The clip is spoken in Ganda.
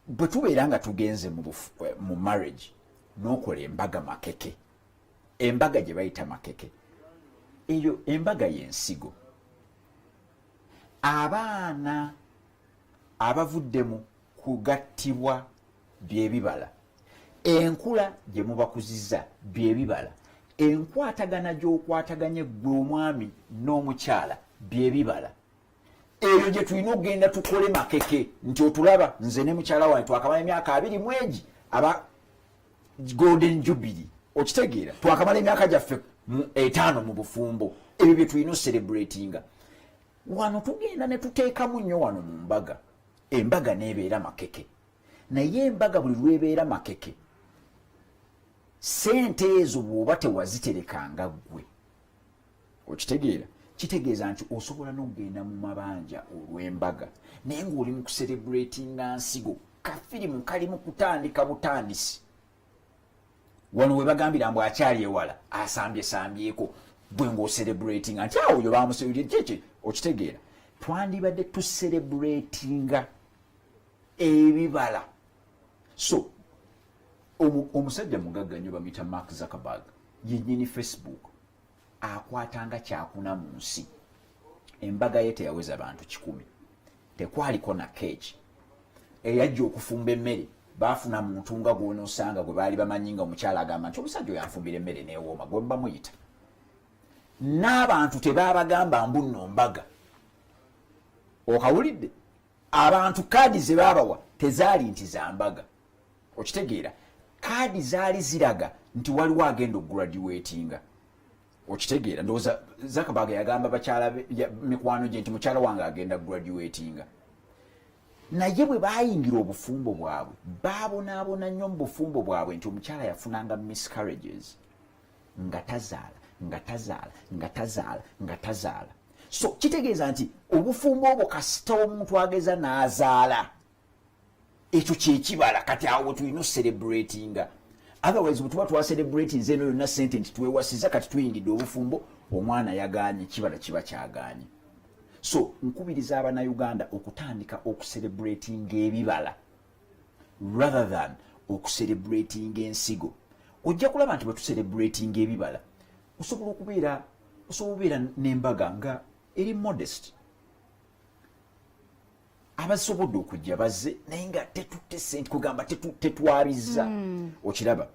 Bwe tubeera nga tugenze mu marriage n'okola embaga makeke, embaga gye bayita makeke, eyo embaga y'ensigo. Abaana abavudde mu kugattibwa byebibala, enkula gye mubakuziza byebibala, enkwatagana gy'okwataganye ggwe omwami n'omukyala byebibala. Eyo gye tulina okugenda tukole makeke nti otulaba nze ne mukyala wange twakamala emyaka 20 egi aba golden jubilee. Okitegeera? Twakamala emyaka gyaffe 50 mu bufumbo. Ebyo bye tulina ocelebratinga. Wano tugenda ne tuteekamu nnyo wano mu mbaga, embaga neebeera makeke. Naye embaga buli lwebeera makeke, sente ezo bw'oba tewaziterekanga ggwe, okitegeera, kitegeeza nti osobola n'okugenda mu mabanja olw'embaga, naye ng'oli mu kucelebratinga nsigo. Kafirimu kali mu kutandika butandisi. Wano we bagambira mbu akyali ewala asambye sambyeko, gwe ng'ocelebratinga nti awo oyo bamusebye kiki. Okitegeera? Twandibadde tucelebratinga ebibala. So omusajja mugagga nnyo bamuyita Mark Zuckerberg, yennyini Facebook, akwatanga kyakuna mu nsi. Embaga ye teyaweza bantu 100, tekwaliko na keeki. Eyajja okufumba emmere baafuna muntu nga gwonosanga gwe baali bamanyi nga omukyala agamba nti omusajja oyo anfumbira emmere newooma, gwe bamuyita. N'abantu tebaabagamba mbu nno mbaga. Okawulidde? Abantu kaadi ze baabawa tezaali nti za mbaga. Okitegeera? Kaadi zaali ziraga nti waliwo agenda okugraduatinga. Okitegeera? Ndowooza Zuckerberg yagamba bakyala mikwano gye nti mukyala wange agenda graduatinga. Naye bwe bayingira obufumbo bwabwe, babonaabona nnyo mu bufumbo bwabwe nti omukyala yafunanga miscarriages, nga tazaala, nga tazaala, nga tazaala, nga tazaala. So kitegeeza nti obufumbo obwo kasita omuntu ageza n'azaala, ekyo kyekibala. Kati awo wetulina ocelebratinga. Otherwise bwe tuba twacelebratinze eno yonna sente nti twewasiza, kati tuyingidde obufumbo, omwana yaganye, kibala kiba kyaganye. So nkubiriza Abannayuganda okutandika okucelebratinga ebibala rather than okucelebratinga ensigo. Ojja kulaba nti bwe tucelebratinga ebibala, osobola okubeera n'embaga nga eri modest, abasobodde okujja bazze, naye nga tetutte sente kugamba tetwabizza. Okiraba?